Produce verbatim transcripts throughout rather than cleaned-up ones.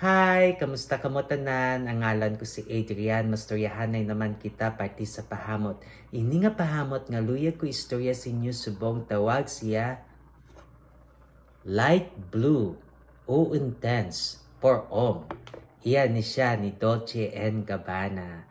Hi! Kamusta kamo tanan? Ang ngalan ko si Adrian. Mastoryahanay naman kita parte sa pahamot. Ini nga pahamot nga luyag ko istorya sa inyo subong tawag siya Light Blue o Intense Pour Homme. Iya ni siya ni Dolce and Gabbana.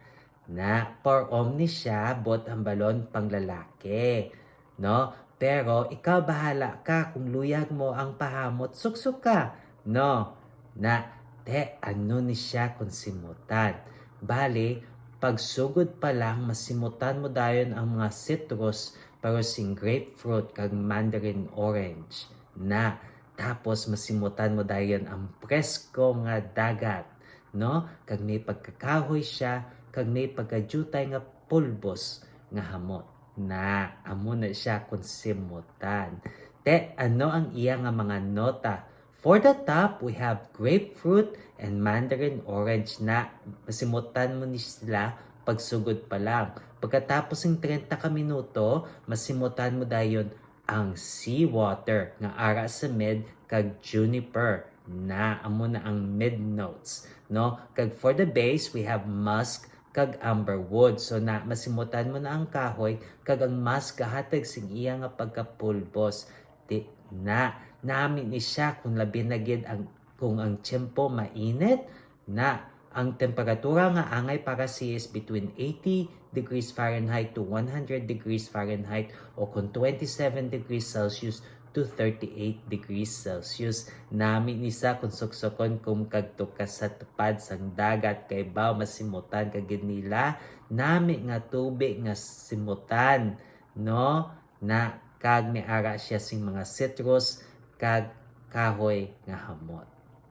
Na Pour Homme ni siya, but ang balon panglalaki, no? Pero ikaw bahala ka kung luyag mo ang pahamot, suksok ka, no? Na, te, ano ni siya kung simutan? Bali, pagsugod pa lang, masimutan mo dayon ang mga citrus, pero sing grapefruit kag mandarin orange. Na, tapos masimutan mo dayon ang presko nga dagat, no? Kag may pagkakahoy siya, kag may pagkadiutay nga pulbos nga hamot. Na, amo na siya kung simutan. Te, ano ang iya nga mga nota? For the top, we have grapefruit and mandarin orange. Na, masimutan mo ni sila pagsugod pa lang. Pagkatapos ng treinta ka minuto, masimutan mo dayon ang seawater nga ara sa mid kag juniper. Na, amo na ang mid notes, no? Kag for the base, we have musk kag amberwood. So na, masimutan mo na ang kahoy, kag ang musk gahatag sing iya nga pagkapulbos. Di na, nami ni siya kung labi na gid ang, kung ang tiyempo mainit. Na, ang temperatura nga angay para siya is between eighty degrees Fahrenheit to one hundred degrees Fahrenheit, o kung twenty-seven degrees Celsius to thirty-eight degrees Celsius. Nami ni sa kung suksokon kung kag tukas sa tupad sang dagat, kay baw masimutan ka gid nila. Nami nga tubi nga simutan, no? Na, kag may ara siya sing mga citrus kag kahoy nga hamot.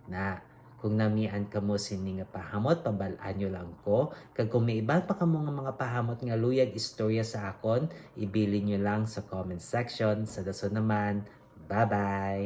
Na, kung namian kamo sini nga pahamot, pabal-an nyo lang ko. Kag kung may iban pa kamo nga mga pahamot nga luyag istorya sa akon, ibilin nyo lang sa comment section. Sa dason naman, bye-bye!